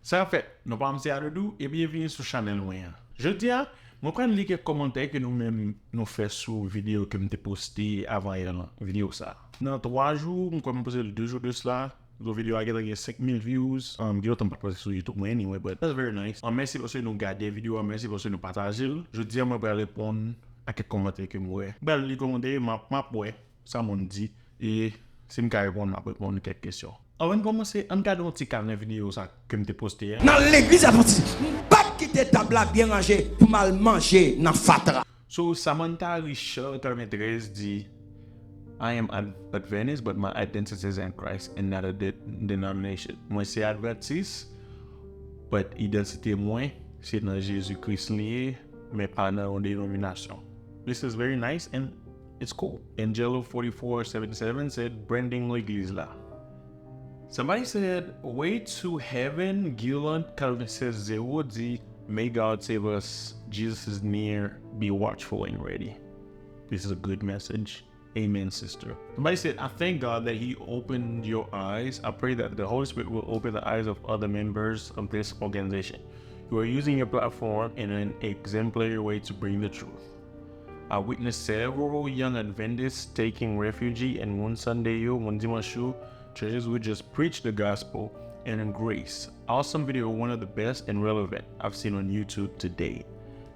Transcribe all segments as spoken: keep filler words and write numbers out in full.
Sa k ap fèt? Non pa m se Adodou e byenvini sou chanèl mwen an. Jodi a, mwen pral li kèk kòmantè ke nou menm nou fè sou videyo ke m te poste avan yè lan, videyo sa. Nan twa jou, m kwè m poste l de jou de sila, videyo a gentan gen senk mil views. Um, gen lontan m pa t poste sou YouTube mwen anyway, but that's very nice. Um, mèsi paske nou gade videyo a, mèsi paske nou pataje l. Jodi a mwen pral reponn a kèk kòmantè ke m wè. M pral li kòmantè, m ap, m ap wè sa moun di, e si m ka reponn, m ap reponn kèk kesyon. Anvan n kòmanse, ann gade yon ti kalten videyo sa ke m te poste a. Nan legliz Advantis, m p ap kite tab la byen ranje pou m al manje nan fatra. So, Samantha Richard katreventrèz di, I am Ad- Adventist, but my identity is in Christ and not a de- denomination. Mwen se Advantis, but idantite mwen se nan Jezi Kris li ye, men pa nan yon denominasyon. This is very nice and it's cool. Angelo forty-four seventy-seven said, branding legliz la. Somebody said, way to heaven, Guilan katrevennsèz zewo di, may God save us, Jesus is near, be watchful and ready. This is a good message. Amen, sister. Somebody said, I thank God that He opened your eyes. I pray that the Holy Spirit will open the eyes of other members of this organization. You are using your platform in an exemplary way to bring the truth. I witnessed several young Adventists taking refuge in moun Sunday yo, moun Dimanch yo, churches would just preach the gospel and grace. Awesome video, one of the best and relevant I've seen on YouTube to date.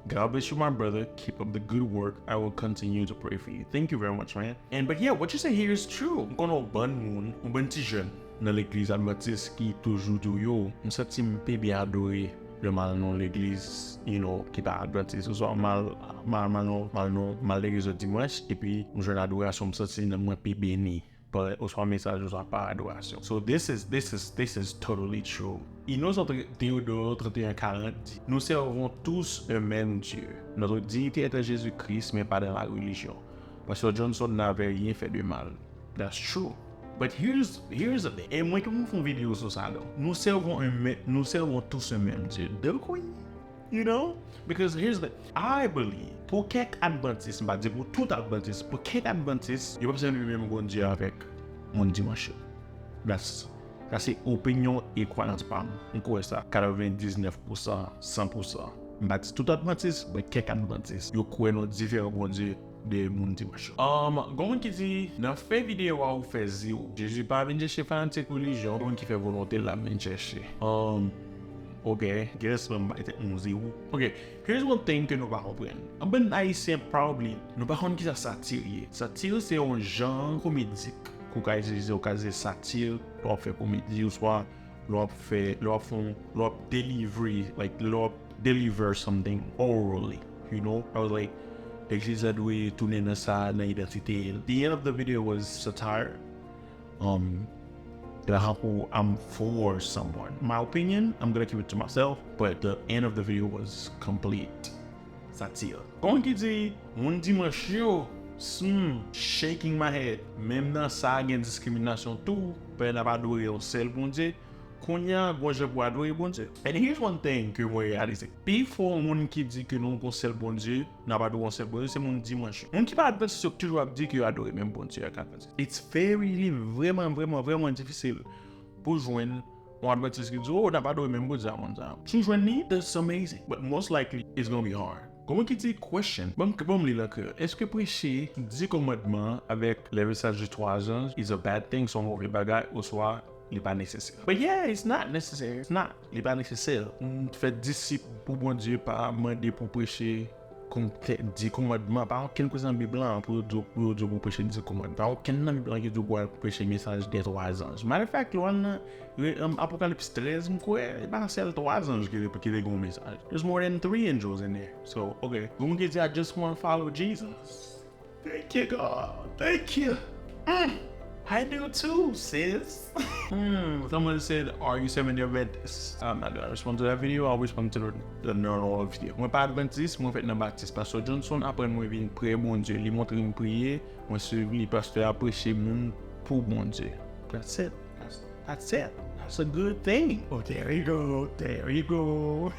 God bless you, my brother. Keep up the good work. I will continue to pray for you. Thank you very much, man. And but yeah, what you say here is true. M konnen yon bann moun, yon bann ti jèn nan legliz Advantis ki toujou di w, yo, m santi m pi byen adore lè m al nan yon legliz, you know, ki pa Advantis, oswa m al, m al, m al nan, m al nan, m al legliz yon dimanch, epi m jwenn adorasyon, m santi nanm mwen pi beni. Pa, oswa mesaj, oswa pa adorasyon. So this is, this is, this is totally true. Innocent Théodore trente et un quarante dit, nous servons tous un même Dieu. Notre dignité est en Jésus-Christ, mais pas dans la religion. Pasteur Johnson n'avait rien fait de mal. That's true. But here's, here's the thing. E mwen ki pou fè yon videyo sou sa, non. Nous servons un mè- nous servons tous un même Dieu. De quoi? You know? Because here's the, I believe, pou kèk Advantis, m pa di pou tout Advantis, pou kèk Advantis, yo p ap sèvi menm Bondye avèk moun Dimanch yo. That's, sa se opinyon e kwayans pa m. M kwè sa katrevendiznèf pousan, san pousan. M pa di tout Advantis, but kèk Advantis. Yo kwè nan diferan Bondye de moun Dimanch yo. Um, gon moun ki di, nan fen videyo a ou fè zewo. Jezi pa vin chèche fanatik relijyon, gon moun ki fè volonte l ap vin chèche. Um, ok, guess mwen bay tèt mwen zewo. Ok, here's one thing ke nou pa konprann. An bann Ayisyen, probably, nou pa konn kisa satir ye. Satir se yon jan komedik. Ke w ka itilize, w ka itilize satir, lè w ap fè komedi, oswa lè w ap fè, lè w ap fè, lè w ap deliver, like, lè w ap deliver something orally, you know? I was like, legliz la dwe tounen nan sa, nan idantite l. The end of the video was satire. Um, like, how I'm for someone. My opinion, I'm gonna keep it to myself, but the end of the video was complete satire. Gon ki di, moun Dimanch yo, hmm, shaking my head. Menm nan sa gen diskriminasyon tou, paske n ap adore yon sèl Bondye. Kounye a, gon jan pou adore Bondye. And here's one thing ke mwen reyalize. Pifò moun ki di ke nou gon sèl Bondye, n ap adore yon sèl Bondye, se moun Dimanch yo. Moun ki pa Advantis yo toujou ap di ke yo adore menm Bondye ak Advantis. It's very, li vrèman, vrèman, vrèman difisil pou jwenn yon Advantis ki di, oh, n ap adore menm Bondye a moun sa. Si w jwenn li, that's amazing. But most likely, it's gonna be hard. Gon moun ki di, question, ban m, ban m li l an kreyòl. Èske preche dis kòmandman avèk les messages de trois anges is a bad thing, se yon move bagay, oswa li pa nesesè? But yeah, it's not necessary. It's not. Li pa nesesè. Fè disip pou Bondye pa mande pou preche kon tè- dis kòmandman. Pa okenn kote nan Bib la pou yo di w, pou yo di w pou preche dis kòmandman. Pa okenn nan Bib la ki di w pou al preche mesaj dè twa zanj. Matter of fact, lè w al nan Re- um, Apokalips trèz, m kwè, e pa sèl twa zanj ki te, ki te gen yon mesaj. There's more than three angels in there. So, ok. Gon moun ki di, I just wanna follow Jesus. Thank you, God. Thank you. Mm. I do too, sis. Hmm. Someone said, are you Seventh-day Adventist? I'm not gonna respond to that video. I'll respond to the, the normal video. Mwen pa Adventist, mwen fèt nan Batis. Pastor Johnson aprann mwen vin prè Bondye. Li montre m priye, mwen swiv li. Pastè a preche moun pou Bondye. That's it. That's, that's it. That's a good thing. Oh, there you go. There you go.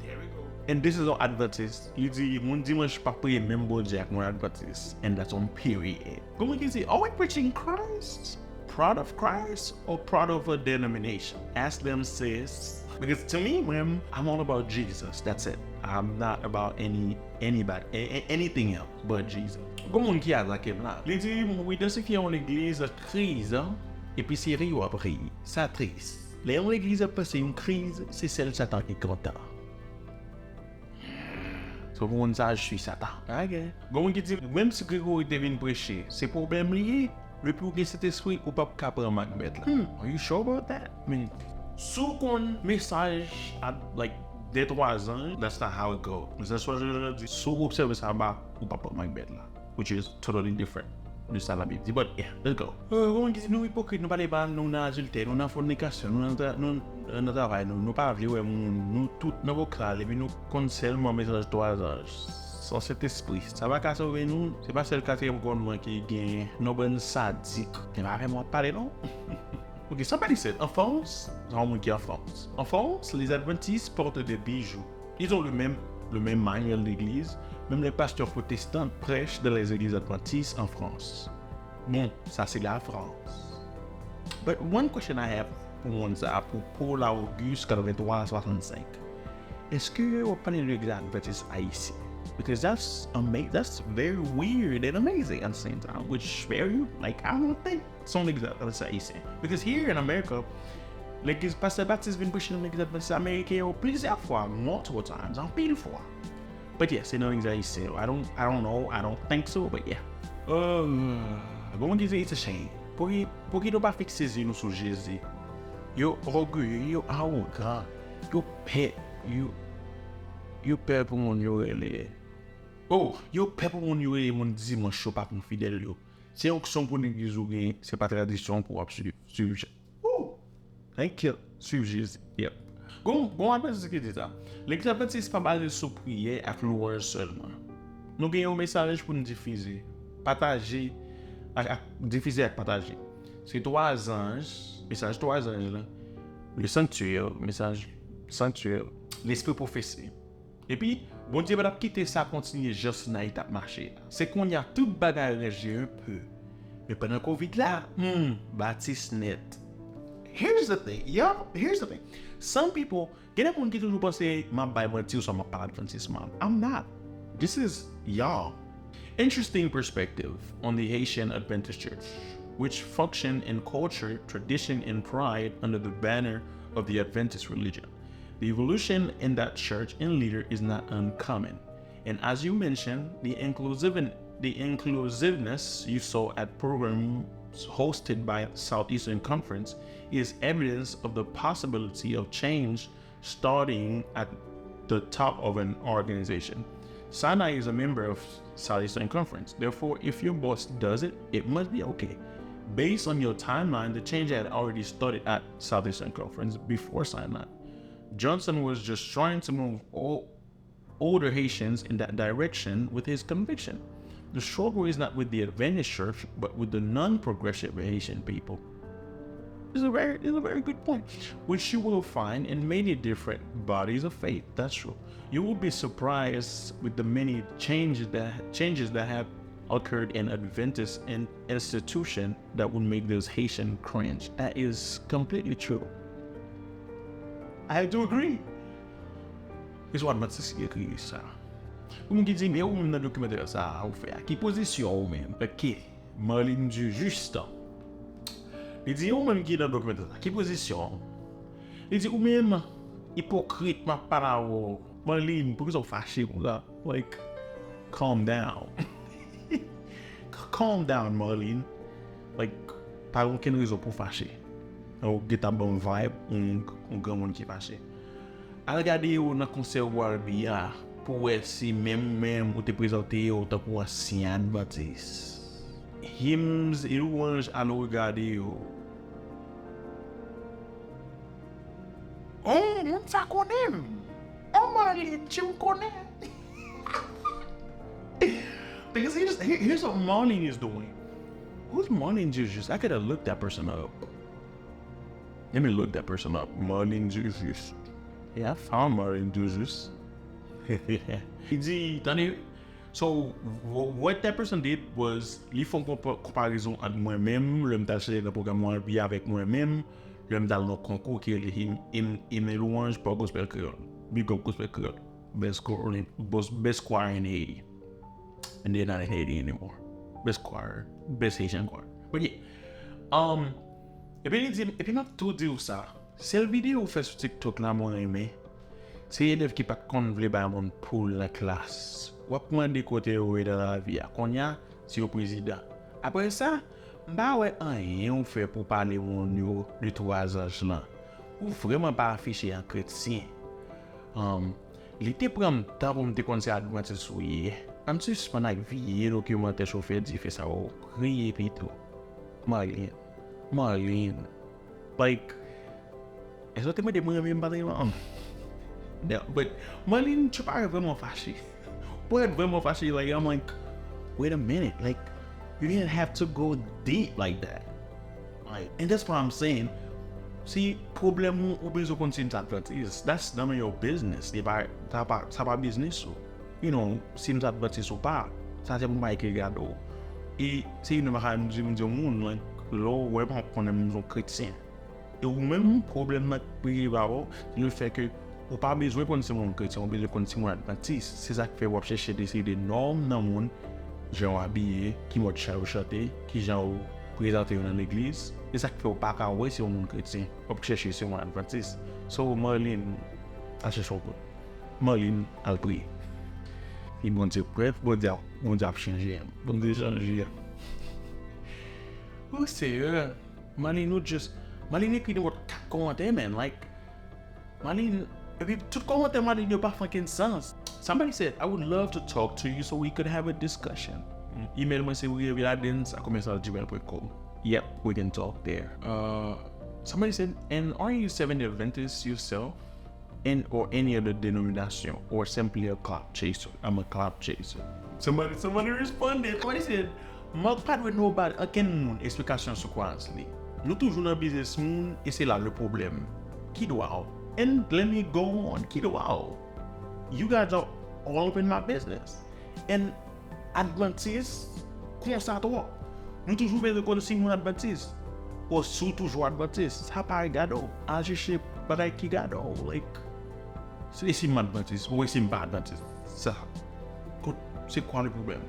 There we go. And this is on Adventist. Li di, moun Dimanch pa priye menm Bondye ak moun Adventist. And that's on period. Gon moun ki di, are we preaching Christ? Proud of Christ or proud of a denomination? Ask them, sis. Because to me, mwen, I'm all about Jesus. That's it. I'm not about any anybody, a- a- anything else but Jesus. Gon moun ki atake m la. Li di, "M idantifye yon legliz kriz, epi se ri w ap ri. Sa tris." Lè yon legliz ap pase yon kriz, se sèl Satan ki kontan. So pou moun sa, je suis Satan. Ok. Gon moun ki di, "Menm si Gregory te vin preche, se pwoblèm li ye. Depi ou gen Sentespri, ou p ap ka pran mak bèt la." Hmm, are you sure about that? Men, si w konn mesaj a, like, de twa zan, that's not how it go. Mesaj twa zan di, si w obsève saba, ou p ap pran mak bèt la. Which is totally different de sa Labib di. But yeah, let's go. Euh, gon moun ki di nou ipokrit, nou pale mal, nou nan adiltè, nou nan fònikasyon, nou nan tra- nou, euh, nan travay, nou, nou pa vle wè moun, nou tout nan bokal, epi nou konn sèlman mesaj twa zanj. San Sentespri, sa pa ka sove nou. Se pa sèl katriyèm kòmandman ki gen non bann sadik. Men pa avè m w ap pale non. Ok, somebody said, en France, sa yon moun ki an Frans. En France, les adventistes portent des bijoux. Ils ont le même, le même manuel d'église. Même les pasteurs protestants prêchent dans les églises adventistes en France. Bon, sa se la Frans. But one question I have pou moun sa, pou Paul Auguste katreventwa swasannsenk. Èske w ap pale de legliz adventist ayisyen? Because that's ama- that's very weird and amazing at the same time, which very, like, I don't think son legliz adventist ayisyen. Because here in America, legliz pastè batis vin preche nan legliz adventist ameriken yo plizyè fwa, multiple times, anpil fwa. But yeah, se nan legliz ayisyen yo. I don't, I don't know, I don't think so, but yeah. Euh, bon, moun ki di, it's a shame. Pouki, pouki nou pa fikse zye nou sou Jezi? Yo ògeye, yo awogan, yo pè, yo, yo pè pou moun yo rele. Oh, yo pè pou moun yo rele moun dimanch yo pa konn fidèl yo. Se onksyon pou legliz ou gen, se pa tradisyon pou w ap swiv. Swiv Je- Ooh, thank you. Swiv Jezi. Yep. Gon, gon advantis ki di sa. Legliz advantis pa baze sou priyè ak lwanj sèlman. Nou gen yon mesaj pou n difize, pataje, ak, ak difize ak pataje. Se twa zanj, mesaj twa zanj la, le sanctuaire, mesaj sanctuaire, lespri pwofesi. Epi, Bondye pa t ap kite sa kontinye jan Sinai t ap mache a. Se kounye a tout bagay ranje un peu. Men pandan Covid la, hmm, batis nèt. Here's the thing, y'all, here's the thing. Some people, gen de moun ki toujou panse m ap bay manti oswa m ap pale advantisman. I'm not. This is y'all. Interesting perspective on the Haitian Adventist Church, which function in culture, tradition, and pride under the banner of the Adventist religion. The evolution in that church and leader is not uncommon. And as you mentioned, the inclusive the inclusiveness you saw at programs hosted by Southeastern Conference is evidence of the possibility of change starting at the top of an organization. Sinai is a member of Southeastern Conference. Therefore, if your boss does it, it must be okay. Based on your timeline, the change had already started at Southeastern Conference before Sinai. Johnson was just trying to move all older Haitians in that direction with his conviction. The struggle is not with the Adventist church, but with the non progressive Haitian people. It's a very, it's a very good point, which you will find in many different bodies of faith. That's true. You will be surprised with the many changes that changes that have occurred in Adventist in institution that would make those Haitian cringe. That is completely true. I do agree. It's what Matisse écrit ça. Ou moun ki di, men ou menm nan dokimantè sa a ou fè a, ki pozisyon ou menm? Ok, Marlene Dujus. Li di, ou menm ki nan dokimantè sa, ki pozisyon ou? Li di, ou menm, ipokrit, m ap pale avè w. Marlene, poukisa w fache konsa? Like, calm down. Calm down, Marlene. Like, pa gen okenn rezon pou w fache. Ou gentan ban m vibe yon, yon granmoun ki fache. Al gade yo nan konsè Warby a pou w wè si menm ou menm ou te prezante yo tankou ansyen advantis. Hymns e louanj, al regade yo. Oh, moun sa konnen m. Oh, Marlene, ti m konnen. Because here's, here- here's what Marlene is doing. Who's Marlene Dujus? I gotta look that person up. Let me look that person up. Marlene Dujus. Yeah, I found Marlene Dujus. Li di, tande, So, wh- what that person did was, li fè yon konpa- konparezon ant mwen menm, lè m t al chante nan pwogram R and B avèk mwen menm, lè m t al nan konkou ki rele Him- Him- Him e Louange pa Gospel Kreyòl. Big up Gospel Kreyòl. Best choir, best, best choir in Haiti. And they're not in Haiti anymore. Best choir, best Haitian choir. But yeah. Um, epi li di, epi m ap tou di w sa. Sèl videyo ou fè sou TikTok la mwen renmen, se elèv ki pa t konn vle bay moun poul nan klas. W ap mande kote yo ye nan lavi a. Kounye a, se yo prezidan. Apre sa, m pa wè anyen ou fè pou pale moun yo de twa zanj lan. Ou vrèman pa afiche an kretyen. Um, li te pran m tan pou m te konn se advantis ou ye. Ann sispann ak vye dokimantè chofè dife sa yo. Priye pito. Marlene. Marlene. Like, èske w te mande mwen renmen m pa t renmen w? No, but Marlene, tu parais vraiment fâché. Ou parèt vrèman fache. Like, I'm like, wait a minute. Like, you didn't have to go deep like that. Like, and that's what I'm saying. Si pwoblèm ou, ou bezwen konn si m se advantis, that's none of your business. Li pa, sa pa, sa pa biznis ou. You know, si m se advantis ou pa, sa se pou m pa ekri gade w. E se youn nan bagay m di, m di yon moun, like, lè w wè m ap konnen m se yon kretyen. E ou menm, pwoblèm nan k rive ba ou, se le fè ke ou pa bezwen konn si moun kretyen, ou bezwen konn si moun advantis. Se sa k fè w ap chèche deside nòm nan moun, jan w abiye, ki mòd chan yo chante, ki jan w prezante yo nan legliz. Se sa k fè w pa ka wè si yon moun kretyen, w ap chèche si yon moun advantis. So, Marlene, al chèche yon kote. Marlene, al priye. E Bondye, brèf, Bondye ap, Bondye ap chanje. Bondye chanje. O Seyè, Marlene, nou just, Marlene ekri nou kat kòmantè, man. Like, Marlene, epi tout kòmantè Marlene yo pa fucking sans. Somebody said, I would love to talk to you so we could have a discussion. Email mwen se William Viladens at commercial gmail dot com. Yep, we can talk there. Uh, somebody said, and are you Seventh Adventist yourself? And or any other denomination, or simply a clout chaser? I'm a clout chaser. Somebody, somebody responded. Somebody said, Mark pa dwe nobody, ankenn moun, esplikasyon sou kwayans li. Nou toujou nan biznis moun, e se la le pwoblèm. Ki dwa w? And let me go on. Ki dwa w? You guys are all up in my business. And Advantis konsa twòp. Nou toujou bezwen konn si moun Advantis. Ou si w toujou Advantis. Sa pa regade w. Al chèche bagay ki gade w. Like, se si m Advantis, ou si m pa Advantis. Sa. Kot, c'est quoi le problème?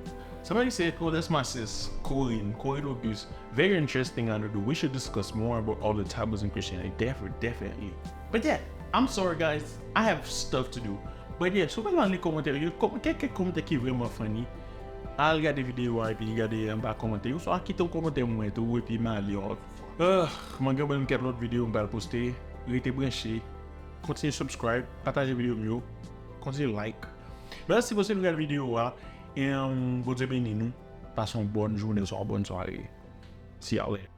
Somebody said, oh, that's my sis, Corinne, Corinne Auguste. Very interesting, I do. We should discuss more about all the taboos in Christianity. Definitely, definitely. But yeah, I'm sorry, guys. I have stuff to do. But yeah, si w bezwen li kòmantè yo, kòm- kèk kèk kòmantè ki vrèman funny, al gade videyo a epi gade anba kòmantè yo. Oswa kite yon kòmantè mwen tou epi m a li yon lòt fwa. Ah, mwen gen menm kèk lòt videyo m pral poste. Rete branche. Kontinye subscribe, pataje videyo m yo. Kontinye like. Mèsi paske nou gade videyo a. E, um, Bondye beni nou. Pase yon bòn jounen oswa yon bòn sware. See y'all later.